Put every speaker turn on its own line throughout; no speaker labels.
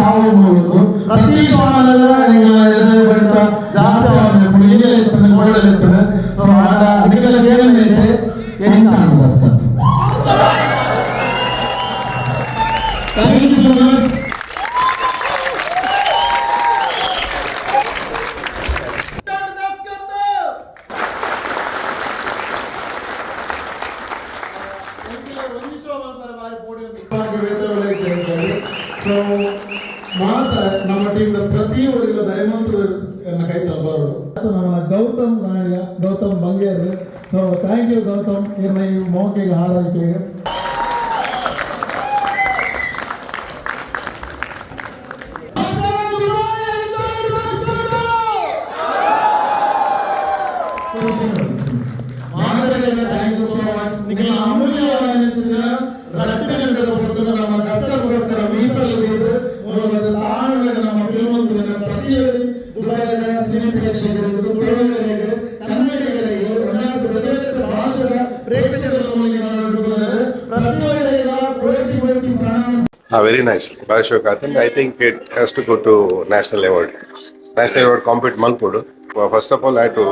ಚಾವು ಮೂವಿಂದು ಪ್ರತಿ ಶಾಲೆದ ಎಂಕಲ್ನ ಎದೆ ಬಡಿತ ಜಾಸ್ತಿ ಆವೊಂದು ಇಲ್ಲೇ ಇರ್ತದೆ, ಗೋಡಲ್ ಇರ್ತದೆ. ಸೊ ಆಗ ನಿಕಲ ಕೇಳಿನೈತೆ ಎಂಚ Daskat. Thank you so much. So ಮಾತ ನಮ್ಮ ಟೀಮ್ನ ಪ್ರತಿ ಊರಿನ ದಯಮಂತ ಎನ್ನ ಕೈ ಬರೋಡು ನಮ್ಮ ಗೌತಮ್ ನಾಡಿಗ, ಗೌತಮ್ ಬಂಗೇರು. ಸೊ thank you Gautam, ಇರ್ನ ಈ ಮೋಕೆಗೆ ಹಾರಾಯಿಕೆಗೆ. Thank you so much. ನಿಖಿಲ ಅಮೂಲ್ಯವಾದ ರಟ್ಟು ಗಂಟೆದ ಪೊರ್ತುಡು ನಮ್ಮ ಕಷ್ಟಕ್ಕೋಸ್ಕರ ಮೀಸಲು ದೀದ್ ಮೂಲದ ತಾಳ್ಮೆಡ್ ನಮ್ಮ ಫಿಲ್ಮ್ ಪ್ರತಿಯೊಂದು ದುಬೈದ ಸಿನಿ ಪ್ರೇಕ್ಷಕರಿಗೆ, ತುಳುವರಿಗೆ, ಕನ್ನಡಿಗರಿಗೆ, ಒಂದಾದ ಬೇರೆ ಬೇರೆ ಭಾಷೆದ ಪ್ರೇಕ್ಷಕರ ಮೂಲಕ ಪ್ರತಿಯೊಬ್ಬರಿಗೂ ಕೋಟಿ ಕೋಟಿ ಪ್ರಣಾಮ.
Ah, very nice. ಭಾರಿ ಶೋಕ್ ಆತಂಡ್. I think it has to go to national award. National award compete ಮಲ್ಪೊಡು. First of all, I to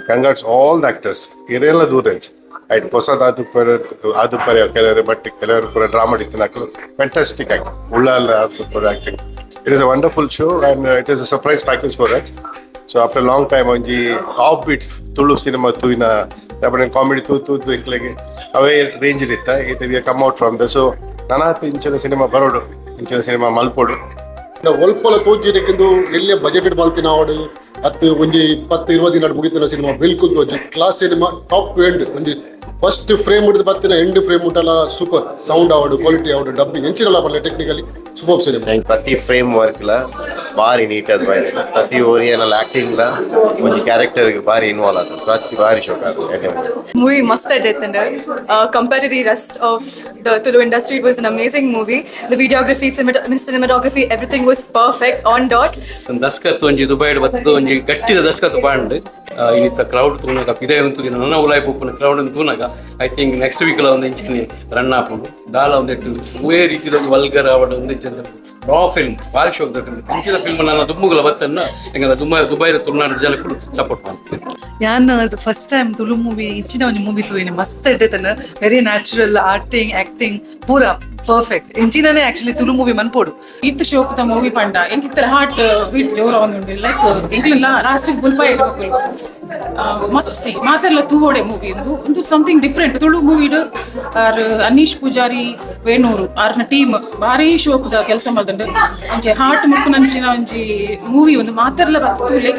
congrats all the actors. ಇರೆಲ್ಲ ದೂರೇಜ್ ಐಟ್ ಹೊಸದ ಆದುಪ್ಪರೆ ಆದುಪ್ಪರೆ ಕೆಲವರು, ಬಟ್ ಕೆಲವರು ಪೂರ ಡ್ರಾಮಾ ಇತ್ತಿನಕುಲು ಫ್ಯಾಂಟಾಸ್ಟಿಕ್ ಆಕ್ಟ್ ಉಳ್ಳಾಲ ಆದುಪ್ಪರೆ acting. It is a wonderful show and it is a surprise package for us. So after long time ಒಂಜಿ of ಬೀಟ್ಸ್ ತುಳು ಸಿನಿಮಾ ತೂಯಿನ. ಕಾಮಿಡಿ ತೂ ತೂ ತೂ ಇಂಕ್ಲೆಗೆ ಅವೇ ರೇಂಜ್ ಇತ್ತ. ಇತ್ತೆ we come out from the, so ನನಾತ್ ಇಂಚಿನ ಸಿನಿಮಾ ಬರೋಡು, ಇಂಚಿನ ಸಿನಿಮಾ ಮಲ್ಪೊಡು.
ಒಲ್ಪಲ ತೋಜಿನಕ್ಕಿಂದು ಎಲ್ಲೇ ಬಜೆಟೆಡ್ ಮಲ್ತಿನ ಅವಡು ಅತ್ತು ಒಂಜಿ 10-20 ದಿನ ಮುಗಿತಿನ ಸಿನಿಮಾ ಬಿಲ್ಕುಲ್ ತೋಜಿ. Class cinema, top to end. ಒಂಜಿ ಫಸ್ಟ್ ಫ್ರೇಮ್ ಹಿಡಿದು ಬತ್ತಿನ ಎಂಡ್ ಫ್ರೇಮ್ ಉಂಟಲ್ಲ, ಸೂಪರ್. ಸೌಂಡ್ ಆವಡು, ಕ್ವಾಲಿಟಿ ಆವಡು, ಡಬ್ಬಿಂಗ್ ಎಂಚಿನಲ್ಲ ಪಲ್ಲೆ, ಟೆಕ್ನಿಕಲಿ ಸೂಪರ್ ಸಿನಿಮಾ.
ಪ್ರತಿ ಫ್ರೇಮ್ ವರ್ಕ್ಲ ಬಾರಿ ನೀಟ್ ಆದ್ ಬಾಯ್ದೆ. ಪ್ರತಿ ಓರಿಯನಲ್ ಆಕ್ಟಿಂಗ್ ಲ ಒಂಜಿ ಕ್ಯಾರೆಕ್ಟರ್ ಬಾರಿ ಇನ್ವಾಲ್ವ್ ಆತ. ಪ್ರತಿ ಬಾರಿ ಶೋಕ್ ಆತ.
Movie must attend. Compared to the rest of the Tulu industry, it was an amazing movie. The videography, cinematography, everything was perfect on dot.
Daskat ಒಂಜಿ ದುಬೈಡ್ ಬತ್ತದ ಒಂಜಿ ಗಟ್ಟಿದ ದಸ್ಕತ್ ಬಾಂಡ್. ಇನ್ನಿತ್ತ ಕ್ರೌಡ್ ತೂನಗ, ಪಿದೈ ಉಂತು ನನ್ನ ಉಲಾಯಿ ಪೋಪುನ ಕ್ರೌಡ್ ತೂನಗ, I think next week ಒಂದು ಇಂಚಿನ run ಆಪುಂಡು. ದಾಲ ಒಂದೆಟ್ಟು ಒವ್ವೇ ರೀತಿದ ವಲ್ಗರ್ ಆವಡ್ ಒಂದು ರಾ ಫಿಲ್ಮ್ ಭಾರಿ ಶೋಕ್. ಇಂಚಿನ ಫಿಲ್ಮ್ ನನ್ನ ದುಮ್ಮುಗುಲ ಬತ್ತನ್ನ ಎಂಗಲ ದುಬೈ ದುಬೈದ ತುಳುನಾಡು ಜನಕ್ಕೂ ಸಪೋರ್ಟ್ ಮಾಡ್ತೇನೆ.
ಯಾನ್ ಫಸ್ಟ್ ಟೈಮ್ ತುಳು ಮೂವಿ, ಇಂಚಿನ ಒಂಜಿ ಮೂವಿ ತೂಯಿನಿ. ಮಸ್ತ್ ಎಡ್ಡೆತನ. ವೆರಿ ನ್ಯಾಚುರಲ್ ಆಕ್ಟಿಂಗ್, ಆಕ್ಟಿಂಗ್ ಪೂರ ಪರ್ಫೆಕ್ಟ್. ಇಂಚಿನನೇ ಆಕ್ಚುಲಿ ತುಳು ಮೂವಿ ಮನ್ಪೋಡು.
ಇತ್ತು ಶೋಕ್ದ ಮೂವಿ ಪಂಡ ಎಂಕಿತ್ತಲ ಹಾರ್ಟ್ ಬೀಟ್ ಜೋರ ಒಂದುಂಡು. ಲೈಕ್ ಎಂಕ್ಲ ಲಾಸ್ಟ್ ಗುಲ್ಪಾಯ ಇರಬೇಕು. ಮಸ್ತ್ ಸಿ ಮಾತೆಲ್ಲ ತೂವೋಡೆ ಮೂವಿ. ಒಂದು ಒಂದು ಸಮಥಿಂಗ್ ಡಿಫ್ರೆಂಟ್ ತುಳು ಮೂವಿಡ್. ಆರ್ ಅನೀಶ್ ಪೂಜಾರಿ ವೇಣೂರು ಆರ್ನ ಟೀಮ್ ಭಾರಿ ಶೋಕ್ದ ಕೆಲಸ ಮಲ್ದುಂಡು. ಒಂಜಿ ಹಾರ್ಟ್ ಮುಕ್ಕುನಂಚಿನ ಒಂಜಿ ಮೂವಿ ಒಂದು. ಮಾತೆರ್ಲ ಬತ್ತುಲೆ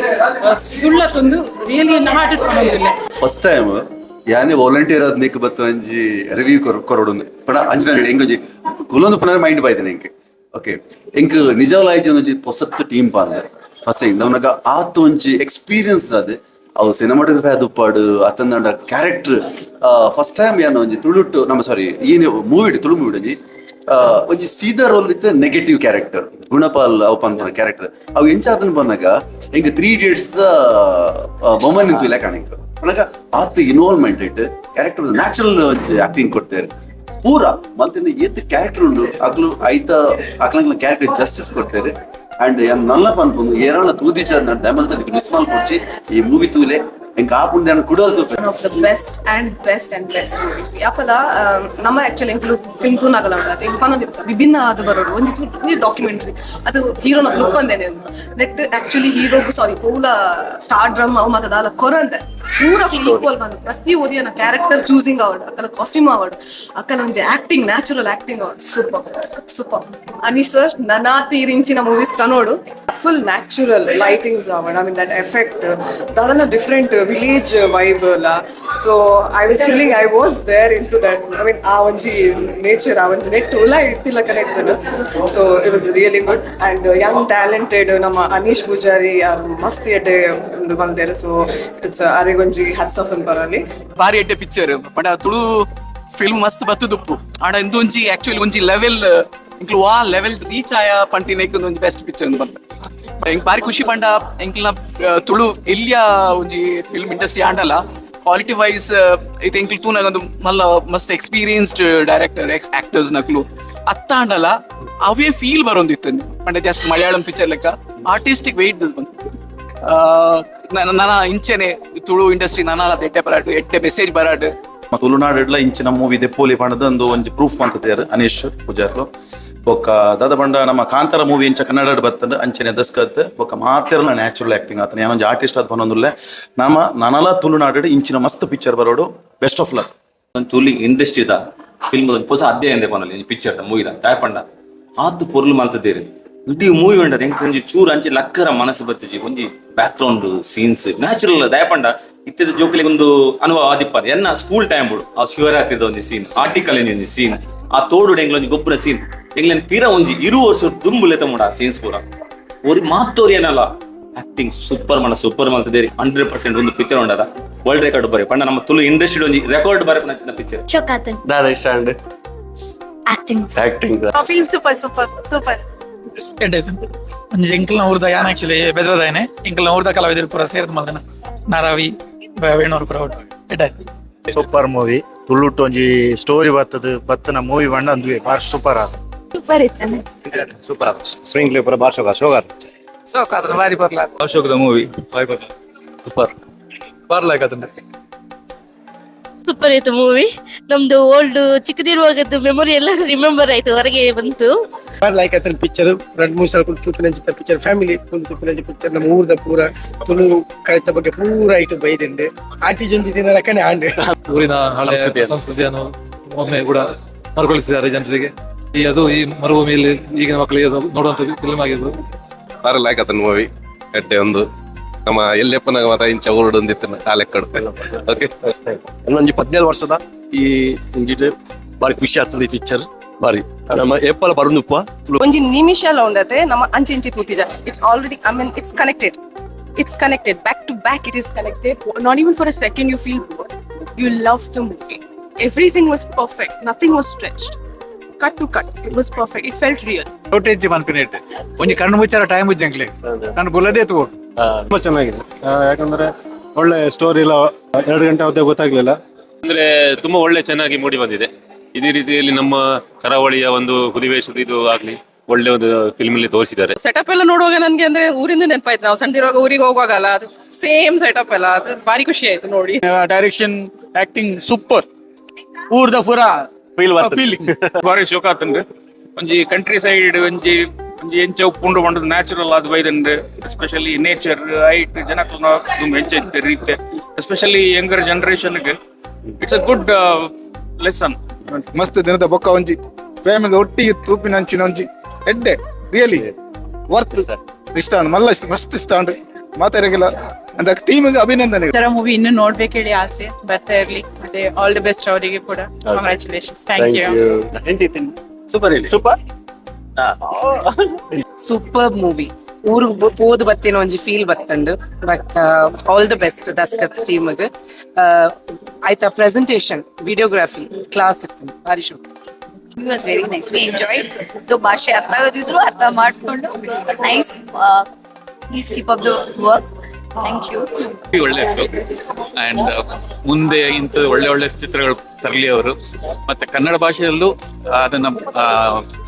ಸುಳ್ಳತ್ತೊಂದು ರಿಯಲಿ ಹಾರ್ಟ್ ಪನೊಂದಿಲ್ಲ.
ಫಸ್ಟ್ ಟೈಮ್ ಯಾನೇ ವಾಲಂಟಿಯರ್ ಆದ್ ನಿಕ್ ಬತ್ತ ಒಂಜಿ ರಿವ್ಯೂ ಕೊರೊಡು ಪಣ ಅಂಚನೆ ಎಂಕೊಂಜಿ ಕುಲೊಂದು ಪುನರ್ ಮೈಂಡ್ ಬಾಯ್ತೇನೆ ಎಂಕ್. ಓಕೆ, ಎಂಕ್ ನಿಜವಾಗ್ಲ ಆಯ್ತು ಒಂಜಿ ಪೊಸತ್ ಟೀಮ್ ಪಾಂದ. ಫಸ್ಟ್ ಥಿಂಗ್ ನಮಗ ಆತ್ ಒಂಜಿ ಎಕ್ಸ್ಪೀರಿಯನ್ಸ್ ಅದು ಅವು ಸಿನಿಮಾಟೋಗ್ರಫಿ ಅದು ಉಪ್ಪಾಡು ಅತ್ತಂದಂಡ ಕ್ಯಾರೆಕ್ಟರ್. ಫಸ್ಟ್ ಟೈಮ್ ಯಾನ್ ಒಂಜಿ ತುಳುಟು ನಮ್ಮ, ಸಾರಿ, ಈ ಮೂವಿಡ್, ತುಳು ಮೂವಿಡ್ ಒಂಜಿ ಒಂಜಿ ಸೀದಾ role with negative character. Gunapal ಅವು ಪನ್ಪುನ ಕ್ಯಾರೆಕ್ಟರ್ ಅವು ಎಂಚಾತನ ಬಂದಾಗ ಎಂಕ್ ತ್ರೀ ಇಡಿಯಟ್ಸ್ ದ ಬೊಮ್ಮನ್ ನಿಂತು ಇಲ್ಲ ಕಾಣಿಂಕ್ ಪನಗ ಆತ್ involvement it character natural acting ಕೊಡ್ತಾರೆ. ಪೂರ ಮಲ್ತಿನ ಏತ್ ಕ್ಯಾರೆಕ್ಟರ್ ಉಂಡು ಅಕ್ಲು ಐತ ಅಕ್ಲಂಗ್ಲ ಕ್ಯಾರೆಕ್ಟರ್ ಜಸ್ಟಿಸ್ ಕೊಡ್ತಾರೆ. ಅಂಡ್ ಯಾನ್ ನಲ್ಲ ಪನ್ಪುಂದು ಏರಾಳ ತೂದಿಚ ಡ್ಯಾಮಲ್ ಮಿಸ್ ಮಲ್ಪೊಡ್ಚಿ, ಈ ಮೂವಿ ತೂಲೆ. ಎಂಕ್ ಆಪುಂಡು ಯಾನ್ ಕುಡಲ್ ತೂಪೆ.
One of the best and best and best movies. ಯಾಪಲ ನಮ್ಮ ಆಕ್ಚುಲಿ ಎಂಕ್ಲು ಫಿಲ್ಮ್ ತೂನಾಗಲ ಉಂಡು ಎಂಕ್ ಪನೊಂದಿತ್ತ ವಿಭಿನ್ನ ಆದ್ ಬರೋಡು ಒಂಜಿ ಡಾಕ್ಯುಮೆಂಟ್ರಿ ಅದು. ಹೀರೋನ ಲುಕ್ ಅಂದೇನೆ ನೆಟ್ ಆಕ್ಚುಲಿ ಹೀರೋಗ್ ಸಾರಿ ಪೂಲ ಸ್ಟಾರ್ ಡ್ರಮ್ ಅವು ಮಾತ ದಾಲ ಕೊರಂತೆ ಪೂರ ಈಕ್ವಲ್ ಬಂದು. ಪ್ರತಿ ಒರಿಯನ ಕ್ಯಾರೆಕ್ಟರ್ ಚೂಸಿಂಗ್ ಆವಡ್, ಅಕಲ ಕಾಸ್ಟ್ಯೂಮ್ ಆವಡ್, ಅಕಲ ಒಂಜಿ ಆಕ್ಟಿಂಗ್, ನ್ಯಾಚುರಲ್ ಆಕ್ಟಿಂಗ್ ಆವಡ್, ಸೂಪರ್ ಸೂಪರ್. ಅನೀಶ್ ಸರ್ ನನಾತಿ ಇಂಚಿನ ಮೂವೀಸ್ ಕನೋಡು.
ಫುಲ್ ನ್ಯಾಚುರಲ್ ಲೈಟಿಂಗ್ಸ್ ಆವಡ್, I mean that effect ದಾದನ different village vibe ಅಲ್ಲ. So I was feeling I was there into that, I mean ಆ ಒಂಜಿ nature, ಆ ಒಂಜಿ ನೆಟ್ ಉಲ ಇತ್ತಿಲ್ಲ connect. So it was really good and young talented ನಮ್ಮ ಅನೀಶ್ ಪೂಜಾರಿ ಯಾರು ಮಸ್ತ್ ಎಡ್ಡೆ ಒಂದು ಬಂದೇರು. ಸೊ it's ಅರೆಗೊಂಜಿ ಹ್ಯಾಟ್ಸ್ ಆಫ್ ಪರಲ್ಲಿ.
ಬಾರಿ ಎಡ್ಡೆ ಪಿಕ್ಚರ್. ಪಂಡ ತುಳು ಫಿಲ್ಮ್ ಮಸ್ತ್ ಬತ್ತುದುಪ್ಪು ಆಂಡ ಇಂದೊಂಜಿ ಆಕ್ಚುಲಿ ಒಂಜಿ ಲೆವೆಲ್ ಇಂಕ್ಲು ವಾ ಲೆವೆಲ್ ರೀಚ್ ಆಯ ಪಂತಿನ ಒಂಜಿ ಬೆಸ್ಟ್ ಪಿಕ್ಚರ್ ಅಂತ ಪನ್ಪೆ. ಎಂಕ್ ಬಾರಿ ಖುಷಿ ಪಂಡ ಎಂಕ್ಲ ತುಳು ಎಲ್ಲಿಯ ಒಂಜಿ ಫಿಲ್ಮ್ ಇಂಡಸ್ಟ್ರಿ ಆಂಡಲ ಕ್ವಾಲಿಟಿ ವೈಸ್ ಇತ್ತೆ ಎಂಕ್ಲು ತೂನಾಗ ಒಂದು ಮಲ್ಲ ಮಸ್ತ್ ಎಕ್ಸ್ಪೀರಿಯನ್ಸ್ಡ್ ಡೈರೆಕ್ಟರ್, ಎಕ್ಸ್ ಆಕ್ಟರ್ಸ್ ನಕ್ಲು. ಅತ್ತಾಂಡಲ ಅವೇ ಫೀಲ್ ಬರೋಂದಿತ್ತು. ಪಂಡ ಜಸ್ಟ್ ಮಲಯಾಳಂ ಪಿಕ್ಚರ್ ಲೆಕ್ಕ ಆರ್ಟಿಸ್ಟಿಕ್ ವೆಯ್ಟ್. ನನ್ನ ಇಂಚೆನೆ ತುಳು ಇಂಡಸ್ಟ್ರಿ ನನಲ ಎಡ್ಡೆ ಬರಾಡು, ಎಡ್ಡೆ ಮೆಸೇಜ್ ಬರಾಡು.
ತುಳುನಾಡಿಡ್ಲ ಇಂಚಿನ ಮೂವಿ ದೆಪ್ಪೋಲಿ ಪಂಡದ ಒಂದು ಒಂಜಿ ಪ್ರೂಫ್ ಮಂತದೇರು ಅನೀಶ್ ಪೂಜಾರ್ಲು. ಬೊಕ್ಕ ದಾದ ಪಂಡ, ನಮ್ಮ ಕಾಂತಾರ ಮೂವಿ ಇಂಚ ಕನ್ನಡ ಬತ್ತಂಡ್, ಅಂಚನೆ ದಸ್ಕತ್. ಬೊಕ್ಕ ಮಾತೆರ್ಲ ನ್ಯಾಚುರಲ್ ಆಕ್ಟಿಂಗ್ ಆತನ. ಯಾನೊಂಜಿ ಆರ್ಟಿಸ್ಟ್ ಆದ್ ಪನೊಂದುಲ್ಲೆ, ನಮ್ಮ ನನಲ ತುಳುನಾಡು ಇಂಚಿನ ಮಸ್ತ್ ಪಿಕ್ಚರ್ ಬರೋಡು. Best of luck.
Tulu ಇಂಡಸ್ಟ್ರಿದ ಫಿಲ್ಮ್ ಒಂಜಿ ಹೊಸ ಅಧ್ಯಾಯ ಎಂದೆ ಪನೊಲಿ ಪಿಕ್ಚರ್ ಮೂವಿದ. ದಾಯೆ ಪಂಡ ಆತ್ ಪೊರ್ಲು ಮಲ್ತದೇರು. ಇಡೀ ಮೂವಿ ಉಂಡದ ಎಂಕ್ ಒಂಜಿ ಚೂರು ಅಂಚೆ ಲಕ್ಕರ ಮನಸ್ಸು ಬತ್ತಿಜಿ. ಒಂಜಿ ಬ್ಯಾಕ್ ಗ್ರೌಂಡ್ ಸೀನ್ಸ್ ನ್ಯಾಚುರಲ್. ದಾಯೆ ಪಂಡ ಇತ್ತೆದ ಜೋಕುಲೆಗ್ ಒಂದು ಅನುಭವ ಆದಿಪ್ಪ. ಎನ್ನ ಸ್ಕೂಲ್ ಟೈಮ್ ಬುಡು ಆ ಶಿವರಾತ್ರಿದ ಒಂಜಿ ಸೀನ್, ಆರ್ಟಿಕಲ್ ಒಂಜಿ ಸೀನ್, ಆ ತೋಡು ಎಂಗ್ಲ ಒಂಜಿ ಗೊಬ್ಬರ ಸೀನ್, ಎಂಗ್ಲನ್ ಪಿರ ಒಂಜಿ 20 ವರ್ಷ ದುಂಬು ಲೆತ ಮುಡ ಆ ಸೀನ್ಸ್ ಪೂರ. ಒರಿ ಮಾತೋರಿ ಏನಲ್ಲ, ಆಕ್ಟಿಂಗ್ ಸೂಪರ್ ಮಣ ಸೂಪರ್ ಮಲ್ತದೇರಿ. 100% ಒಂದು ಪಿಕ್ಚರ್ ಉಂಡದ ವರ್ಲ್ಡ್ ರೆಕಾರ್ಡ್ ಬರೆ ಪಂಡ ನಮ್ಮ ತುಳು ಇಂಡಸ್ಟ್ರಿ ಒಂಜಿ ರೆಕಾರ್ಡ್ ಬರೆ ಪಂಡ ಪಿಕ್ಚರ್.
ಶೋಕಾತನ್.
ದಾದ ಇಷ್ಟ and?
Acting.
Acting.
Film super, super, super.
ಎಡ್ಡೆ ಆಯ್ತು. ಒಂಜಿ ಎಂಕಲ್ನ ಊರ್ದ, ಯಾನ್ ಆಕ್ಚುಲಿ ಬೆದ್ರದಾಯನೆ, ಎಂಕಲ್ನ ಊರ್ದ ಕಲಾವಿದರು ಪೂರ ಸೇರ್ದ್ ಮಲ್ದನ. ನಾರಾವಿ, ವೇಣೂರು ಪೂರ ಒಟ್ಟು. ಎಡ್ಡೆ ಆಯ್ತು.
Super movie. ತುಳುಟ್ಟು ಒಂಜಿ ಸ್ಟೋರಿ ಬತ್ತದ ಬತ್ತನ ಮೂವಿ ಬಂಡ ಅಂದುವೆ ಬಾರಿ ಸೂಪರ್ ಆದ.
ಸೂಪರ್ ಇತ್ತಾನೆ.
ಸೂಪರ್ ಆದ. ಸ್ಕ್ರೀನ್ ಪ್ಲೇ ಪೂರ ಬಾರಿ ಶೋಕ ಶೋಕ.
ಶೋಕಾತನ, ಬಾರಿ ಬರ್ಲ.
ಅಶೋಕದ ಮೂವಿ ಸೂಪರ್.
ಬರ್ಲಾಕ ಆತಂಡ.
ಸೂಪರ್ ಇತ್ತು ಮೂವಿ. ನಮ್ದು ಓಲ್ಡ್ ಚಿಕ್ಕದಿರುವಾಗದ್ದು ಮೆಮೊರಿ ಎಲ್ಲ ರಿಮೆಂಬರ್ ಆಯ್ತು, ಹೊರಗೆ ಬಂತು.
ಲೈಕ್ ಆತನ ಪಿಕ್ಚರ್. ಎರಡು ಮೂರು ಸಲ ಕುಂತು ತೂಪಿನಂಚಿನ ಪಿಕ್ಚರ್, ಫ್ಯಾಮಿಲಿ ಕುಂತು ತೂಪಿನಂಚ ಪಿಕ್ಚರ್. ನಮ್ಮ ಊರ್ದ ಪೂರ ತುಳು ಕಲಿತ ಬಗ್ಗೆ ಪೂರ ಐಟು ಬೈದಿಂಡೆ ಆಟಿ ಜೊಂಜಿ ದಿನ ಲೆಕ್ಕನೆ ಆಂಡೆ.
ಊರಿನ ಹಳೆಯ ಸಂಸ್ಕೃತಿಯನ್ನು ಒಮ್ಮೆ ಕೂಡ ಮರುಕಳಿಸಿದ್ದಾರೆ ಜನರಿಗೆ. ಈ ಅದು ಈ ಮರುಭೂಮಿಯಲ್ಲಿ ಈಗಿನ ಮಕ್ಕಳಿಗೆ ಅದು ನೋಡುವಂತ ಫಿಲ್ಮ್ ಆಗಿರ್ಬೋದು.
ಬಾರಿ ಲೈಕ್ ಆತನ ಮೂವಿ. ಎಡ್ಡೆ ಒಂದು ನಮ್ಮ ಎಲ್ಲೆಪ್ಪನಾಗ ಮಾತ ಇಂಚ ಊರುಡು ಒಂದಿತ್ತು ಆ ಲೆಕ್ಕಡು. ಓಕೆ.
ಒಂಜಿ 17 ವರ್ಷದ ಈ ಇಂಜಿಟ್ ಬಾರಿ ಖುಷಿ ಆಗ್ತದೆ. ಈ ಪಿಕ್ಚರ್ ಬಾರಿ ನಮ್ಮ ಏಪಲ ಬರುನುಪ್ಪ.
ಒಂಜಿ ನಿಮಿಷ ಎಲ್ಲ ಉಂಡತೆ ನಮ್ಮ ಅಂಚೆ ಇಂಚಿ ತೂತಿಜ. It's already, I mean, it's connected, it's connected back to back, it is connected.
Not even for a second you feel bored. You love the movie. Everything was perfect. Nothing was stretched. Cut to cut. It was perfect. It felt real.
ಟೋಟೇಜ್ ಮನ್ಪಿನೇಟ್ ಒಂಜಿ ಕಣ್ಣು ಮುಚ್ಚಾರ time ಉಜ್ಜಂಗ್ಲೆ ನಾನು ಬುಲದೇ ತೋಡು.
ತುಂಬಾ ಚೆನ್ನಾಗಿದೆ. ಯಾಕಂದ್ರೆ ಒಳ್ಳೆ story ಎಲ್ಲ, 2 ಗಂಟೆ ಅವಧಿ ಗೊತ್ತಾಗ್ಲಿಲ್ಲ.
ಅಂದ್ರೆ ತುಂಬಾ ಒಳ್ಳೆ ಚೆನ್ನಾಗಿ ಮೂಡಿ ಬಂದಿದೆ. ಇದೇ ರೀತಿಯಲ್ಲಿ ನಮ್ಮ ಕರಾವಳಿಯ ಒಂದು ಹುಲಿವೇಷದ ಇದು ಆಗ್ಲಿ, ಒಳ್ಳೆ ಒಂದು ಫಿಲ್ಮ್ ಅಲ್ಲಿ ತೋರಿಸಿದ್ದಾರೆ.
ಸೆಟಪ್ ಎಲ್ಲ ನೋಡುವಾಗ ನನ್ಗೆ ಅಂದ್ರೆ ಊರಿಂದ ನೆನಪಾಯ್ತು. ನಾವು ಸಣ್ಣದಿರುವಾಗ ಊರಿಗೆ ಹೋಗುವಾಗ ಅಲ್ಲ, ಅದು ಸೇಮ್ ಸೆಟಪ್ ಎಲ್ಲ. ಅದು ಭಾರಿ ಖುಷಿ ಆಯ್ತು ನೋಡಿ.
Direction, acting super. ಊರ್ದ ಪೂರ
ಫೀಲ್.
ಫೀಲಿಂಗ್.
ಬಾರಿ ಶೋಕ ಆತಂಡ್. ಒಂಜಿ ಕಂಟ್ರಿ ಸೈಡ್ ಒಂಜಿ ಒಂಜಿ ಎಂಚ ಉಪ್ಪುಂಡು ಪಂಡ ನ್ಯಾಚುರಲ್ ಆದ್ ಬೈದಂಡ್. ಎಸ್ಪೆಷಲಿ ನೇಚರ್ ಹೈಟ್ ಜನಕ್ಲೆನ ದುಂಬು ಎಂಚ ಇತ್ತೆ ರೀತೆ, especially younger generation it's a good lesson.
ಮಸ್ತ್ ದಿನದ ಬೊಕ್ಕ ಒಂಜಿ ಫ್ಯಾಮಿಲಿ ಒಟ್ಟಿಗೆ ತೂಪಿನ ಅಂಚಿನ ಒಂಜಿ ಎಡ್ಡೆ, ರಿಯಲಿ ವರ್ತ್. ಇಷ್ಟ ಉಂಡು ಮಲ್ಲ ಇಷ್ಟ, ಮಸ್ತ್ ಇಷ್ಟ ಉಂಡು ಮಾತಾಡೋಗಿಲ್ಲ ಅಂತ. ಟೀಮಿಗೆ ಅಭಿನಂದನೆ.
ಈ ತರ ಮೂವಿ ಇನ್ನೂ ನೋಡ್ಬೇಕು ಹೇಳಿ ಆಸೆ. ಬರ್ತಾ ಇರ್ಲಿ. ಮತ್ತೆ ಆಲ್ the best ಅವರಿಗೆ ಕೂಡ. Congratulations, thank you.
Super ಹೇಳಿ, super.
Super movie. ಊರಿಗೆ ಪೋದು ಬತ್ತಿನ ಒಂಜಿ ಫೀಲ್ ಬತ್ತಂಡು. ಬಟ್ ಆಲ್ the best ದಸ್ಕತ್ ಟೀಮ್ಗೆ. ಆಯ್ತಾ, ಪ್ರೆಸೆಂಟೇಷನ್, ವಿಡಿಯೋಗ್ರಫಿ ಕ್ಲಾಸ್ ಇತ್ತು. ಭಾರಿ ಶೋಕ.
Was very nice, we enjoy. ಭಾಷೆ ಅರ್ಥ ಆಗದಿದ್ರು ಅರ್ಥ ಮಾಡ್ಕೊಂಡು. Nice, please keep up the work, thank you.
ಒಳ್ಳೆ ಇತ್ತು. ಅಂಡ್ ಮುಂದೆ ಇಂಥ ಒಳ್ಳೆ ಒಳ್ಳೆ ಚಿತ್ರಗಳು ತರಲಿ ಅವರು. ಮತ್ತೆ ಕನ್ನಡ ಭಾಷೆಯಲ್ಲೂ ಅದನ್ನ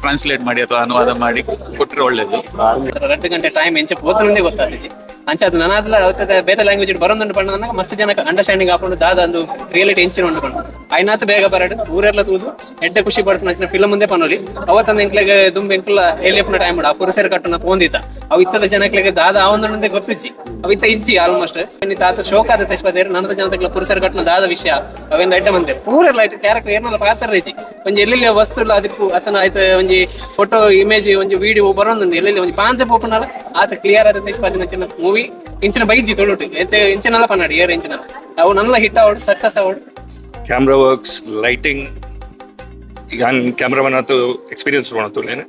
ಟ್ರಾನ್ಸ್ಲೇಟ್ ಮಾಡಿ ಅಥವಾ ಅನುವಾದ ಮಾಡಿ ಕೊಟ್ಟರೆ ಒಳ್ಳೇದು.
2 ಗಂಟೆ ಟೈಮ್ ಎಂಚ ಪೋತನಂದೇ ಗೊತ್ತಾತಿಜಿ. ಅಂಚ ಅದು ನನಾದ್ಲ ಅವತ್ತದ ಬೇತೆ ಲ್ಯಾಂಗ್ವೇಜ್ ಬರೋದುಂಡು ಪಂಡ ನನಗೆ ಮಸ್ತ್ ಜನಕ್ಕೆ ಅಂಡರ್ಸ್ಟ್ಯಾಂಡಿಂಗ್ ಆಪುಂಡು. ದಾದ ಅಂದು ರಿಯಾಲಿಟಿ ಎಂಚಿನ ಉಂಡು ಪಂಡ ಐನಾತ್ ಬೇಗ ಬರಡು ಊರೆಲ್ಲ ತೂದು ಎಡ್ಡೆ ಖುಷಿ ಪಡ್ಪುನ ಅಂಚಿನ ಫಿಲಮ್ ಮುಂದೆ ಪನೊಲಿ. ಅವತ್ತಂದ ಎಂಕ್ಲೆಗ್ ದುಂಬು ಎಂಕುಲ ಎಲ್ಲಿಯಪ್ಪನ ಟೈಮ್ ಆ ಪುರುಷರು ಕಟ್ಟುನ ಪೋಂದಿತ್ತ. ಅವು ಇತ್ತದ ಜನಕ್ಲೆಗ್ ದಾದ ಆವೊಂದುಂಡೆ ಗೊತ್ತಿಜ್ಜಿ. ಅವು ಇತ್ತ ಇಜ್ಜಿ ಆಲ್ಮೋಸ್ಟ್. ತಾತ ಶೋಕ ಆದ ತೆಸ್ಪದೇರು ನನದ ಜನತೆಗ್ಲ ಪುರುಷರು ಕಟ್ಟುನ ದಾದ ವಿಷಯ ಅವೇನ್ ಎಡ್ಡೆ ಮಂದೆ ಪೂರ ಲೈಟ್ ಕ್ಯಾರೆಕ್ಟರ್ ಏರ್ನಲ್ಲ ಪಾತ್ರ ರೇಜಿ. ಒಂಜಿ ಎಲ್ಲೆಲ್ಲಿ ವಸ್ತು ಅದಿಪ್ಪು ಅತನ ಆಯ್ತು. ಒಂಜಿ ಫೋಟೋ ಇಮೇಜ್ ಒಂಜಿ ವಿಡಿಯೋ ಬರೋದುಂಡು. ಎಲ್ಲೆಲ್ಲಿ ಒಂಜಿ ಪಾಂತೆ ಪೋಪುನಲ ಆತ ಕ್ಲಿಯರ್ ಆದ ತೆಸ್ಪಾದಿನ ಚಿನ್ನ ಮೂವಿ ಇಂಚಿನ ಬೈಜಿ ತೊಳುಟು ಎಂತೆ ಇಂಚಿನಲ್ಲ ಪನ್ನಾಡಿ ಏರ್ ಇಂಚಿನ ಅವು ನನ್ನ ಹಿಟ್ ಆವಡ್, ಸಕ್ಸಸ್ ಆವಡ್.
ಕ್ಯಾಮ್ರಾ ವರ್ಕ್ಸ್, ಲೈಟಿಂಗ್, ಯಾನ್ ಕ್ಯಾಮ್ರಾಮನ್ ಆತು ಎಕ್ಸ್ಪೀರಿಯನ್ಸ್ ಮಾಡತ್ತುಲ್ಲೇನೆ.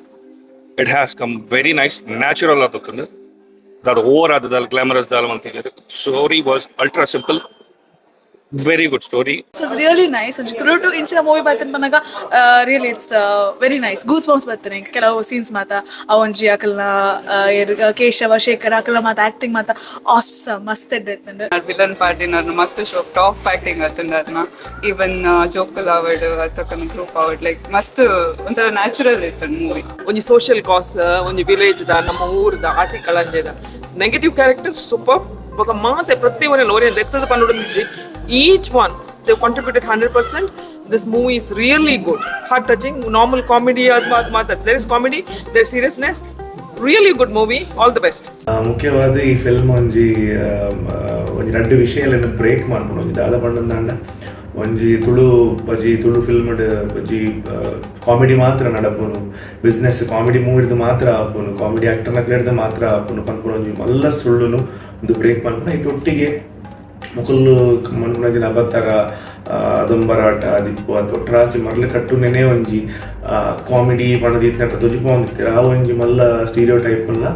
It has come very nice, natural ಆತುಂಡು. ದಾದ ಓವರ್ ಆದದಾಲ್ ಗ್ಲಾಮರಸ್ ದಾಲ ಮಂತಿದ್ದಾರೆ. Story was ultra simple. Very good story.
So it's really nice. ಒಂಜಿ ತುಳುಟು ಇಂಚಿನ movie ಬತ್ತನ್ Pannaga really it's very nice. Goose bumps ಬತ್ತನೆ ಕೆಲವು ಸೀನ್ಸ್ ಮಾತ. ಆ ಒಂಜಿ ಅಕಲ್ನ ಏರ್ ಕೇಶವ ಶೇಖರ್ ಅಕಲ್ನ ಮಾತ ಆಕ್ಟಿಂಗ್ ಮಾತ ಆಸಮ್, ಮಸ್ತ್ ಎಡ್ಡೆ ಇತ್ತುಂಡು.
ವಿಲನ್ ಪಾರ್ಟಿನರ್ನ ಮಸ್ತ್ ಶೋ, ಟಾಪ್ ಆಕ್ಟಿಂಗ್ ಆತುಂಡರ್ನ. ಈವನ್ ಜೋಕುಲ್ ಆವಡ್ ಅತ್ತಕನ ಗ್ರೂಪ್ ಆವಡ್, ಲೈಕ್ ಮಸ್ತ್ ಒಂಥರ ನ್ಯಾಚುರಲ್ ಇತ್ತು ಮೂವಿ.
ಒಂಜಿ ಸೋಷಿಯಲ್ ಕಾಸ್, ಒಂಜಿ ವಿಲೇಜ್ ದ, ನಮ್ಮ ಊರ್ದ ಆಟಿ ಕಳಂಜೆದ ನೆಗೆಟಿವ್ ಕ್ಯಾರೆಕ್ಟರ್ ಸೂಪರ್. ಬೊಕ ಮಾತೆ ಪ್ರತಿ ಒರಿ ಒರಿಯನ್ ದೆತ್ತದ ಪನ್ನೊಡು each one they contributed 100%. This movie is really good, heart touching. Normal comedy ಅದು ಮಾತು ಮಾತಾಡ್ತಾರೆ. There is comedy, there is seriousness. Really good movie. All the best.
ಮುಖ್ಯವಾದ ಈ ಫಿಲ್ಮ್ ಒಂಜಿ ಒಂಜಿ ರಡ್ಡ್ ವಿಷಯಲೆನ್ ಬ್ರೇಕ್ ಮನ್ಪುಂಡು. ಒಂಜಿ ದಾದ ಪಂಡಂದಾಂಡ, ಒಂಜಿ ತುಳು ಬಜಿ ತುಳು ಫಿಲ್ಮ್ ಬಜಿ ಕಾಮಿಡಿ ಮಾತ್ರ ನಡಪುನು, ಬಿಸ್ನೆಸ್ ಕಾಮಿಡಿ ಮೂವಿಡ್ದು ಮಾತ್ರ ಆಪುನು, ಕಾಮಿಡಿ ಆಕ್ಟರ್ನಕ್ಲೆಡ್ದು ಮಾತ್ರ ಆಪುನು ಪನ್ಪುನ ಒಂಜಿ ಮಲ್ಲ ಸುಳ್ಳುನು ಒಂದು ಬ್ರೇಕ್ ಮನ್ಪುನ. ಐತ ಒಟ್ಟಿಗೆ ಮೊಕುಲು ಮನ್ಪುನಂಚಿನ ಅಬತರ ದೊಂಬರಾಟ ಆದಿಪ್ಪು ಅಥವಾ ಒಟ್ರಾಸಿ ಮರ್ಲ್ ಕಟ್ಟುನೆನೆ ಒಂಜಿ ಕಾಮಿಡಿ ಪಂಡದ್ ಇತ್ನಟ ತೊಜಿಪೊಂದಿತ್ತೆರ್. ಆ ಒಂಜಿ ಮಲ್ಲ ಸ್ಟೀರಿಯೋ ಟೈಪ್ನ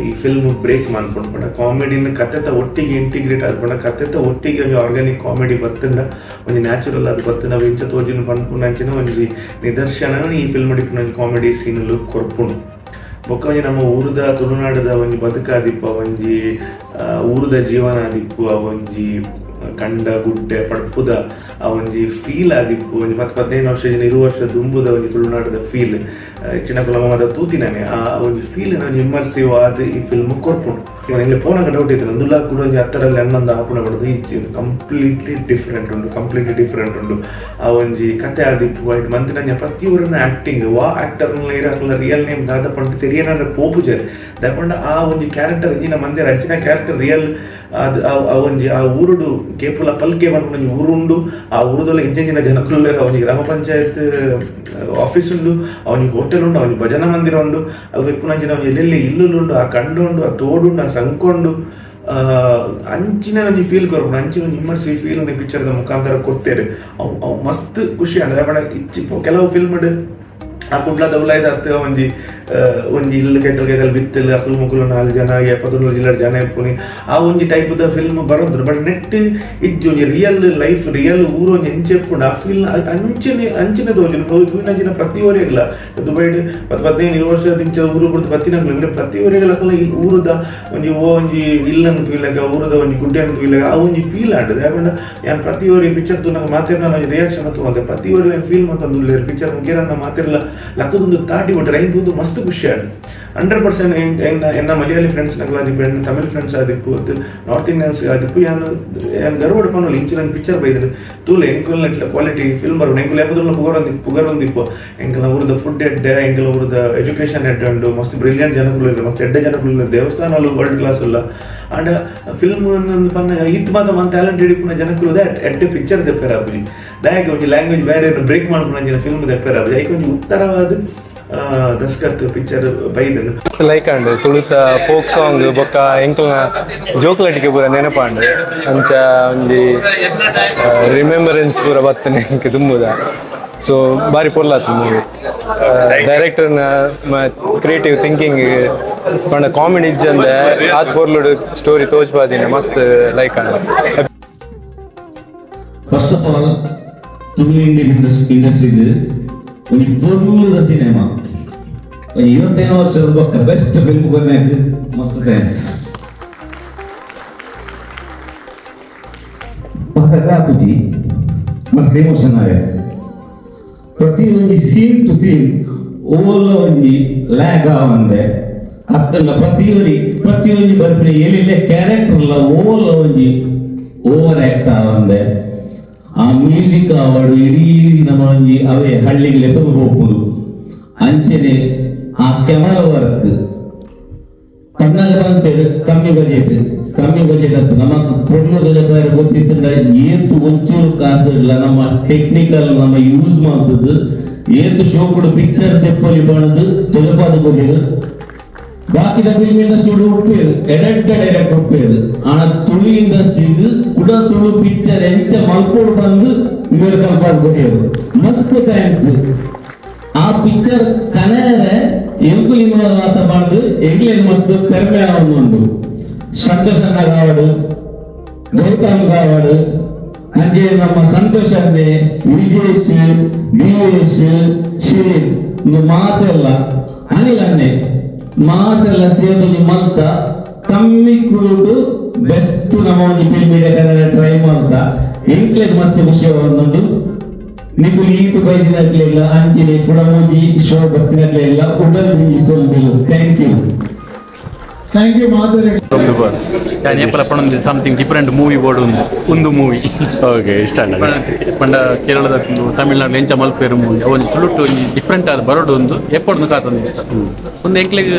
ಈ ಫಿಲ್ಮ್ ಬ್ರೇಕ್ ಮನ್ಪುಂಡು. ಪಂಡ ಕಾಮಿಡಿನ ಕತೆತ ಒಟ್ಟಿಗೆ ಇಂಟಿಗ್ರೇಟ್ ಆದ್, ಕತೆತ ಒಟ್ಟಿಗೆ ಒಂಜಿ ಆರ್ಗ್ಯಾನಿಕ್ ಕಾಮಿಡಿ ಬತ್ತುಂಡ, ಒಂಜಿ ನ್ಯಾಚುರಲ್ ಆದ್ ಬತ್ತುಂಡ ಅವು ಇಂಚ ತೋಜುನು ಪನ್ಪುನಂಚಿನ ಒಂಜಿ ನಿದರ್ಶನ ಈ ಫಿಲ್ಮ್ ಇಪ್ಪುನ ಒಂಜಿ ಕಾಮಿಡಿ ಸೀನ್ಲು ಕೊರ್ಪುಂಡು. ಬೊಕ್ಕ ಒಂಜಿ ನಮ್ಮ ಊರುದ ತುಳುನಾಡುದ ಒಂಜಿ ಬದುಕಾದಿಪ್ಪ, ಒಂಜಿ ಊರುದ ಜೀವನ ಆದಿಪ್ಪು, ಆ ಒಂಜಿ ಕಂಡ ಗುಡ್ಡೆ ಪಡ್ಪುದ ಆ ಒಂಜಿ ಫೀಲ್ ಆದಿಪ್ಪು, ಒಂಜಿ 10 15 ವರ್ಷ 20 ವರ್ಷ ದುಂಬುದ ಒಂಜಿ ತುಳುನಾಡದ ಫೀಲ್ ಹೆಚ್ಚಿನ ಫಿಲಮ್ ಮಾತ ತೂತಿನಾನೆ, ಆ ಒಂಜಿ ಫೀಲ್ ಒಂಜಿ ಇಮ್ಮರ್ಸಿವ್ ಆದ್ ಈ ಫಿಲ್ಮ್ ಕೊರ್ಪುಂಡು. ಎಂಗ್ಲೆ ಪೋನಾಗ ಡೌಟ್ ಇತ್ತು, ಅಂದುಲ ಕೂಡ ಒಂಜಿ 10ರಲ್ಲಿ 11 ಆಪುನ ಪಂಡುದು. ಇಜ್ಜಿ, ಕಂಪ್ಲೀಟ್ಲಿ ಡಿಫ್ರೆಂಟ್ ಉಂಡು, ಕಂಪ್ಲೀಟ್ಲಿ ಡಿಫ್ರೆಂಟ್ ಉಂಡು. ಆ ಒಂಜಿ ಕತೆ ಆದಿಪ್ಪು, ಐಟ್ ಮಂತಿನಂಚ ಪ್ರತಿಯೊರನ ಆಕ್ಟಿಂಗ್, ವಾ ಆಕ್ಟರ್ ಅಕ್ಲ್ನ ರಿಯಲ್ ನೇಮ್ ದಾದ ಪಂದ್ ತೆರಿಯನ ಪೋಪುಜೆರ್. ದಾಯೆ ಪಂಡ ಆ ಒಂಜಿ ಕ್ಯಾರೆಕ್ಟರ್ ಇಂಚಿನ ಮಂದೆರ್ ಅಂಚಿನ ಕ್ಯಾರೆಕ್ಟರ್ ರಿಯಲ್ ಅದು. ಆ ಒಂಜಿ ಆ ಊರುಡು ಕೇಪುಲ ಪಲ್ಕೆ ಪನ್ಪುನ ಒಂಜಿ ಊರು ಉಂಡು. ಆ ಊರುದಲ್ಲ ಇಂಚಿನ ಜನಕುಲು ಉಲ್ಲೆರ್. ಆ ಒಂಜಿ ಗ್ರಾಮ ಪಂಚಾಯತ್ ಆಫೀಸ್ ಉಂಡು, ಆ ಒಂಜಿ ಹೋಟೆಲ್ ಉಂಡು, ಆ ಒಂಜಿ ಭಜನಾ ಮಂದಿರ ಉಂಡು, ಅಲ್ಪ ಇಪ್ಪುನಂಚಿನ ಒಂಜಿ ಎಲ್ಲೆಲ್ಲಿ ಇಲ್ಲುಲು ಉಂಡು, ಆ ಕಂಡ ಉಂಡು, ಆ ತೋಡು ಉಂಡು, ಆ ಸಂಕ ಉಂಡು. ಅಂಚಿನ ಒಂಜಿ ಫೀಲ್ ಕೊರ್ಪುಂಡು. ಅಂಚಿನ ಒಂಜಿ ಇಮ್ಮರ್ಸಿವ್ ಫೀಲ್ ಪಿಕ್ಚರ್ದ ಮುಖಾಂತರ ಕೊರ್ತೆರ್. ಅವು ಅವು ಮಸ್ತ್ ಖುಷಿ ಆಂಡ್. ದಾಯೆ ಪಂಡ ಇಚ್ಚಿ ಕೆಲವು ಫಿಲ್ಮ್ ಆ ಕುಡ್ಲದ ಉಲಾಯ್ದ ಅತ್ತ್ ಒಂಜಿ ಒಂಜಿ ಇಲ್ಲ್ ಕೈತಲ್ ಕೈತಲ್ ಬಿತ್ತಲ್, ಅಕುಲು ಮೊಕುಲು ನಾಲ್ ಜನ, 71 ಜಿಲ್ಲೆಡ್ ಜನ ಇಪ್ಪುನಿ, ಆ ಒಂಜಿ ಟೈಪ್ ದ ಫಿಲ್ಮ್ ಬರೊಂದುಂಡು. ಬಟ್ ನೆಟ್ ಇಜ್ಜಿ. ಒಂಜಿ ರಿಯಲ್ ಲೈಫ್, ರಿಯಲ್ ಊರು ಒಂಜಿ ಎಂಚ ಇಪ್ಪುಂಡು, ಆ ಫೀಲ್ ಅಂಚನೆ ಅಂಚನೆ ತೋಜುಂಡು. ತೂಯಿನಂಚಿನ ಪ್ರತಿ ಒರಿಯಗ್ಲ, ದುಬೈಡ್ 10 15 20 ವರ್ಷ ಊರು ಬುಡ್ದು ಬತ್ತಿನಕ್ಲು ಪ್ರತಿ ಒರಿಯಗ್ಲ ಅಕಲ್ನ ಈ ಊರುದ ಒಂಜಿ ಒಂಜಿ ಇಲ್ಲನ್ನು ತೂಯಿಲೆಕ, ಊರುದ ಒಂಜಿ ಗುಡ್ಡೆನ್ ತೂಯಿಲೆಕ ಆ ಒಂಜಿ ಫೀಲ್ ಆಂಡ್. ದಾಯೆ ಪಂಡ ಯಾನ್ ಪ್ರತಿ ಒರಿ ಪಿಕ್ಚರ್ ತೂನಗ ಮಾತೆರ್ನ ಒಂಜಿ ರಿಯಾಕ್ಷನ್ ತೂವಂದೆ ಪ್ರತಿ ಒರಿ ಫೀಲ್ ಮಂತೊಂದುಲ್ಲೆರ್. ಪಿಕ್ಚರ್ ಮುಗಿಯರನ್ನ ಮಾತೆರ್ಲ ಲಕ್ಕದೊಂದು ತಾಟಿ ಬಿಟ್ರೆ ಐನ್ ತೂದು ಮಸ್ತ್ ಖುಷಿ ಆಂಡ್. 100% ಎನ್ನ ಎನ್ನ ಮಲಯಾಳಿ ಫ್ರೆಂಡ್ಸ್ ನಕಲಾದಿಪ್ಪು, ಎನ್ನ ತಮಿಳ್ ಫ್ರೆಂಡ್ಸ್ ಆದಿಪ್ಪು, ನಾರ್ತ್ ಇಂಡಿಯನ್ಸ್ ಆದಿಪ್ಪು, ಯಾನ್ ಯಾನ್ ಗರ್ವಡ್ ಪನೊಲಿ, ಇಂಚಿನ ಪಿಕ್ಚರ್ ಬೈದಿನಿ ತೂಲೆ, ಎಂಕುಲ್ನ ಇಟ್ಲ ಕ್ವಾಲಿಟಿ ಫಿಲ್ಮ್ ಬರ್ಪುಂಡು. ಎಂಕುಲು ಏಪದಲ್ಲ ಪುಗರೊಂದಿ ಪುಗರೊಂದಿಪ್ಪು, ಎಂಕಲ್ನ ಊರುದ ಫುಡ್ ಎಡ್ಡೆ, ಎಂಕಲ್ನ ಊರುದ ಎಜುಕೇಶನ್ ಎಡ್ಡೆ ಉಂಡು, ಮಸ್ತ್ ಬ್ರಿಲಿಯಂಟ್ ಜನಕುಲು ಉಲ್ಲೆರ್, ಮಸ್ತ್ ಎಡ್ಡೆ ಜನಕುಲು ಉಲ್ಲೆರ್, ದೇವಸ್ಥಾನಲು ವರ್ಲ್ಡ್ ಕ್ಲಾಸ್ ಉಲ್ಲ. ಆಂಡ ಫಿಲ್ಮ್ ಪನ್ನಗ ಈತ್ ಮಾತ ಮನ್ ಟ್ಯಾಲೆಂಟೆಡ್ ಇಪ್ಪುನ ಜನಕುಲು ಎಡ್ಡೆ ಪಿಕ್ಚರ್ ದೆಪ್ಪೆರ ಆಪುಜಿ. ದಾಯೆಗ್ ಒಂಜಿ ಲ್ಯಾಂಗ್ವೇಜ್ ಬ್ಯಾರಿಯರ್ ಬ್ರೇಕ್ ಮನ್ಪುನಂಚಿನ ಫಿಲ್ಮ್ ದೆಪ್ಪೆರ ಆಪುಜಿ? ಐಕ್ ಒಂಜಿ ಉತ್ತರವಾದ ದಸ್ಕತ್ ಪಿಕ್ಚರ್ ಬೈದುಂಡು.
ಲೈಕ್ ಆಂಡ್. ತುಳುತ ಫೋಕ್ ಸಾಂಗ್ ಬೊಕ್ಕ ಎಂಕಲ್ನ ಜೋಕ್ಲಟಿಗೆ ಪೂರ ನೆನಪಾಂಡ್. ಅಂಚ ಒಂಜಿ ರಿಮೆಂಬರೆನ್ಸ್ ಪೂರ ಬತ್ತನೆ ಎಂಕ್ ದುಂಬುದ. ಸೊ ಬಾರಿ ಪೊರ್ಲಾತು ಮೂವಿ. ಡೈರೆಕ್ಟರ್ನ ಕ್ರಿಯೇಟಿವ್ ಥಿಂಕಿಂಗ್ ಪಂಡ ಕಾಮಿಡಿ ಇಜ್ಜಂದೆ ಆತ್ ಪೊರ್ಲುಡು ಸ್ಟೋರಿ ತೋಜ್ಪಾದಿನ ಮಸ್ತ್ like and.
First of all Tulu Indian ಇಂಡಸ್ಟ್ರಿಗೆ ಒಂಜಿ ಪೊರ್ಲುದ ಸಿನಿಮಾ, ಒಂಜಿ 25 ವರ್ಷದ ಬೊಕ್ಕ ಬೆಸ್ಟ್ ಫಿಲ್ಮ್ ಕೊರ್ನಾಕ್ ಮಸ್ತ್ thanks. ಪಕ್ಕದ ಆಪುಜಿ, ಮಸ್ತ್ ಎಮೋಷನ್ ಆಯ. ಪ್ರತಿ ಒಂಜಿ ಸೀನ್ ಟು ಸೀನ್ ಓಲ ಒಂಜಿ ಲ್ಯಾಗ್ ಆವಂದೆ ಅತ್ತಲ್ಲ, ಪ್ರತಿಯೊಂಜಿ ಪ್ರತಿಯೊಂಜಿ ಬರ್ಪಿನ ಎಲ್ಲಿಲ್ಲ ಕ್ಯಾರೆಕ್ಟರ್ ಲ ಓಲ ಒಂಜಿ ಓವರ್ ಆಕ್ಟ್ ಆವಂದೆ, ಆ ಮ್ಯೂಸಿಕ್ ಆವಡು ಇಡೀ ನಮ್ಮ ಒಂಜಿ ಅವೇ ಹಳ್ಳಿಗೆ ಲೆತ್ತೊಂದು ಹೋಗ್ಬೋದು. ಅಂಚೆನೆ ಆ ಕ್ಯಾಮರಾ ವರ್ಕ್ ಪನ್ನಗ ಬಂತೇರು ಕಮ್ಮಿ ಬಜೆಟ್, ಕಮ್ಮಿ ಬಜೆಟ್ ಅಂತ ನಮ್ಮ ಪೊರ್ಲು ಬೇರೆ ಗೊತ್ತಿತ್ತಂಡ ಏತು ಒಂಚೂರು ಕಾಸು ಇಲ್ಲ. ನಮ್ಮ ಟೆಕ್ನಿಕಲ್ ನಮ್ಮ ಯೂಸ್ ಮಾಡ್ತದ್ದು ಏತು ಶೋಕುಡು ಪಿಕ್ಚರ್ ತೆಪ್ಪಲಿ ಬಣದು ತೊಲಪಾದ ಕೊರಿಯದು. ಬಾಕಿದ ಫಿಲ್ಮ್ ಇಂಡಸ್ಟ್ರಿ ಉಪ್ಪೇರು ಎಡೆಡ್ಡ ಡೈರೆಕ್ಟ್ ಉಪ್ಪೇರು. ಆನ ತುಳು ಇಂಡಸ್ಟ್ರಿಗೆ ಕುಡ ತುಳು ಪಿಕ್ಚರ್ ಎಂಚ ಮಲ್ಪೋಡು ಬಂದು ಮೇಲ್ ಕಲ್ಪಾದ ಕೊರಿಯರು, ಮಸ್ತ್ thanks. ಆ ಪಿಕ್ಚರ್ ಕನೆರೆ ಎಂಕುಲು ಇನ್ವಾಲ್ವ್ ಆತ ಬಾರ್ದು, ಎಂಗ್ಲೇನ್ ಮಸ್ತ್ ಪೆರ್ಮೆ ಆವೊಂದುಂಡು. ಸಂತೋಷ್ ಅಣ್ಣ ಕಾವಡು, ಗೌತಮ್ ಕಾವಡು, ಅಂಚೆ ನಮ್ಮ ಸಂತೋಷ್ ಅಣ್ಣೆ, ವಿಜೇಶ್, ದಿವೇಶ್, ಶಿರೀನ್ ಮಾತೆಲ್ಲ, ಅನಿಲ್ ಅಣ್ಣೆ ಮಾತೆಲ್ಲ ಸೇರಿದ ಮಲ್ತ ಕಮ್ಮಿ ಕುರುಡು ಬೆಸ್ಟ್ ನಮ್ಮ ಒಂಜಿ film media Kannada try ಮಲ್ತ ಎಂಕ್ಲೆಗ್ ಮಸ್ತ್ ಖುಷಿ ಆವೊಂದುಂಡು. ನಿಕುಲು ಈತು ಬೈದಿನಕ್ಲೆಗ್ಲ ಅಂಚನೆ ಕುಡಮೂಜಿ ಶೋ ಬತ್ತಿನಕ್ಲೆಗ್ಲ ಉಡಲ್ ದಿಂಜಿ ಸೊಲ್ಮೆಲು. Thank you.
Thank you ಮಾತೆರೆಗ್ಲ.
ಯಾನ್ ಏಪಲ ಪನೊಂದು something different movie board ಉಂದು ಒಂದು ಮೂವಿ.
ಓಕೆ, ಇಷ್ಟ.
ಪಂಡ ಕೇರಳದ, ತಮಿಳ್ನಾಡು ಎಂಚ ಮಲ್ಪೇರು ಮೂವಿ ಒಂಜಿ ತುಳುಟ್ಟು ಒಂಜಿ ಡಿಫರೆಂಟ್ ಆದ್ ಬರೋಡು ಒಂದು ಏಪೊಡ್ದು ಕಾತೊಂದು ಒಂದು ಎಂಕ್ಲೆಗ್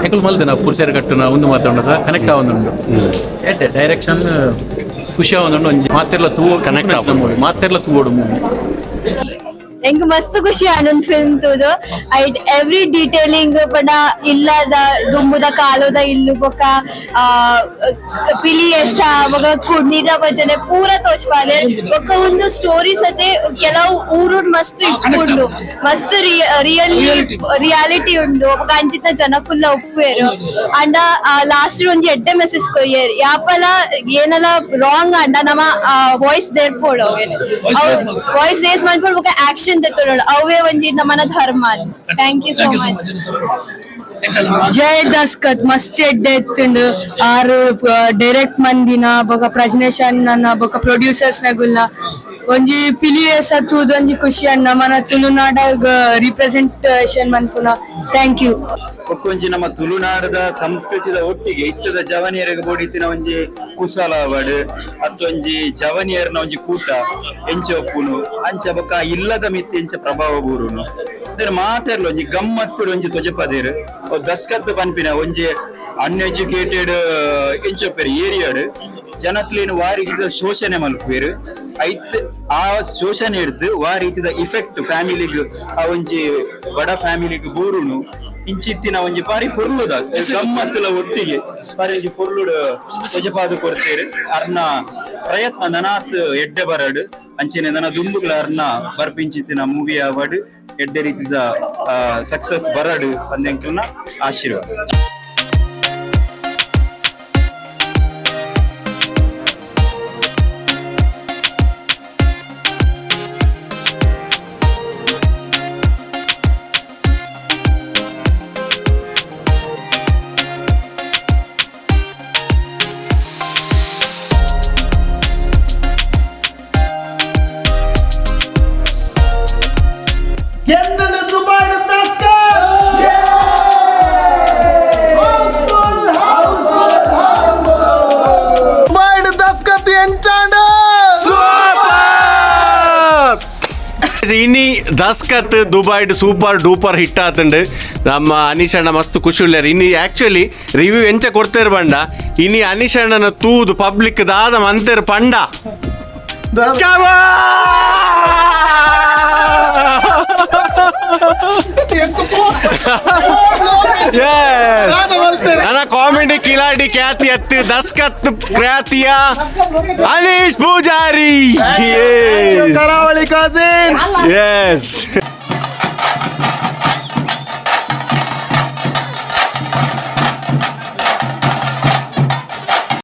ಎಂಕುಲು ಮಲ್ದಿನ ಪುರುಷರ ಕಟ್ಟುನ ಒಂದು ಮಾತಾಡೋದ ಕನೆಕ್ಟ್ ಆವೊಂದುಂಡು. ಎಡ್ಡೆ ಡೈರೆಕ್ಷನ್, ಖುಷಿ ಆವೊಂದುಂಡು. ಒಂಜಿ ಮಾತೆರ್ಲ ತೂ ಕನೆಕ್ಟ್ ಆಪುಂಡು ಮೂವಿ, ಮಾತೆರ್ಲ ತೂವೊಡು ಮೂವಿ.
ಎಂಕ್ ಮಸ್ತ್ ಖುಷಿ ಆಂಡ್ ಫಿಲ್ಮ್ ತೂದು. ಐಟ್ ಎವ್ರಿ ಡೀಟೇಲಿಂಗ್ ಪಂಡ ಇಲ್ಲದ ದುಂಬುದ ಕಾಲೋದ ಇಲ್ಲು ಬೊಕ ಪಿಲಿ ಎಸ ಬೊಕ ಕುಡ್ನಿದ ಭಜನೆ ಪೂರ ತೋಚ್ಪಾದೆ. ಬೊಕ ಒಂದು ಸ್ಟೋರಿ ಸತೆ ಕೆಲವು ಊರುಡ್ ಮಸ್ತ್ ಇಪ್ಪುಂಡು, ಮಸ್ತ್ ರಿಯಲ್ ರಿಯಾಲಿಟಿ ಉಂಡು. ಬೊಕ ಅಂಚಿನ ಜನಕುಲ್ಲ ಉಪ್ಪುವೆರು. ಅಂಡ ಲಾಸ್ಟ್ ಒಂಜಿ ಎಡ್ಡೆ ಮೆಸೇಜ್ ಕೊರಿಯರ್, ಯಾಪಲ ಏನಲ ರಾಂಗ್ ಅಂಡ ನಮ್ಮ ವಾಯ್ಸ್ ದೇರ್ಪೋಡು, ವಾಯ್ಸ್ ರೇಸ್ ಮನ್ಪೋಡು, ಬೊಕ ಆಕ್ಷನ್ ದೆತ್ತೊನೊಡು. ಅವೇ ಒಂಜಿ ನಮನ ಧರ್ಮ. Thank you so much.
ಜೈ ದಸ್ಕತ್. ಮಸ್ತ್ ಎಡ್ಡೆ ಇತ್ತುಂಡು. ಆರು ಡೈರೆಕ್ಟ್ ಮಂದಿನ ಬೊಕ ಪ್ರಜ್ನೇಶ್ ಅಣ್ಣನ ಬೊಕ ಪ್ರೊಡ್ಯೂಸರ್ಸ್ ನಗುಲ್ನ ಒಂಜಿ ಪಿಲಿಯೇಸ ತೂದು ಒಂಜಿ ಖುಷಿ ಅಣ್ಣ ಮನ ತುಳುನಾಡಗ್ ರಿಪ್ರೆಸೆಂಟೇಷನ್ ಮನ್ಪುನ. Thank you.
ಬೊಕ್ಕೊಂಜಿ ನಮ್ಮ ತುಳುನಾಡದ ಸಂಸ್ಕೃತಿದ ಒಟ್ಟಿಗೆ ಇತ್ತದ ಜವನಿಯರಿಗೆ ಬೋಡಿತ್ತಿನ ಒಂಜಿ ಕುಸಲ ಅವಡ್ ಅತ್ತೊಂಜಿ ಜವನಿಯರ್ನ ಒಂಜಿ ಕೂಟ ಎಂಚ ಒಪ್ಪುನು ಅಂಚ ಬೊಕ್ಕ ಇಲ್ಲದ ಮಿತ್ತಿ ಎಂಚ ಪ್ರಭಾವ ಬೂರುನು ಮಾತೆರ್ಲ ಒಂಜಿ ಗಮ್ಮತ್ತುಡು ಒಂಜಿ ತೊಜಪದೇರು. ದಸ್ಕತ್ ಪನ್ಪಿನ ಒಂಜಿ ಅನ್ಎಜುಕೇಟೆಡ್ ಎಂಚೊಪ್ಪೆರ್ ಏರಿಯಾಡ್ ಜನಕ್ಲೇನು ವಾ ರೀತಿದ ಶೋಷಣೆ ಮಲ್ಪುವೆರ್, ಐತ್ ಆ ಶೋಷಣೆ ಹಿಡ್ದು ವಾ ರೀತಿದ ಇಫೆಕ್ಟ್ ಫ್ಯಾಮಿಲಿಗ್ ಆ ಒಂಜಿ ಬಡ ಫ್ಯಾಮಿಲಿಗ್ ಬೂರುನು ಇಂಚಿತ್ತಿನ ಒಂಜಿ ಬಾರಿ ಪೊರ್ಲುದ ಗಮ್ಮತ್ತುಲ ಒಟ್ಟಿಗೆ ಬಾರಿ ಒಂಜಿ ಪೊರ್ಲುಡು ತೊಜಪಾದು ಕೊಡ್ತೇರು. ಅರ್ನ ಪ್ರಯತ್ನ ನನಾತ್ ಎಡ್ಡೆ ಬರಡು ಅಂಚನೆ ನನ ದುಂಬುಗಳ ಅರ್ನ ಬರ್ಪಿಂಚಿತ್ತಿನ ಮೂವಿ ಅವಾರ್ಡ್ ಎಡ್ಡೆ ರೀತಿದ ಸಕ್ಸಸ್ ಬರಡು ಪಂದೆಂಕ್ಲನ ಆಶೀರ್ವಾದ.
ಇನಿ ದಸ್ಕತ್ ದುಬೈಡ್ super duper hit ಆತುಂಡು. ನಮ್ಮ ಅನೀಶ್ ಅಣ್ಣ ಮಸ್ತ್ ಖುಷಿ ಉಳ್ಳಾರ. ಇನಿ ಆಕ್ಚುಲಿ ರಿವ್ಯೂ ಎಂಚ ಕೊಡ್ತೇರು ಬಂಡ ಇನಿ ಅನೀಶ್ ಅಣ್ಣನ ತೂದು ಪಬ್ಲಿಕ್ ದಾದ ಮಂತೇರು ಪಂಡ. ನನ್ನ ಕಾಮಿಡಿ ಕಿಲಾಡಿ ಖ್ಯಾತಿ ಅತ್ತು ದಸ್ಕತ್ ಖ್ಯಾತಿಯ ಅನೀಶ್ ಪೂಜಾರಿ.
ಕರಾವಳಿ ಕಸಿನ್ಸ್.
ಎಸ್.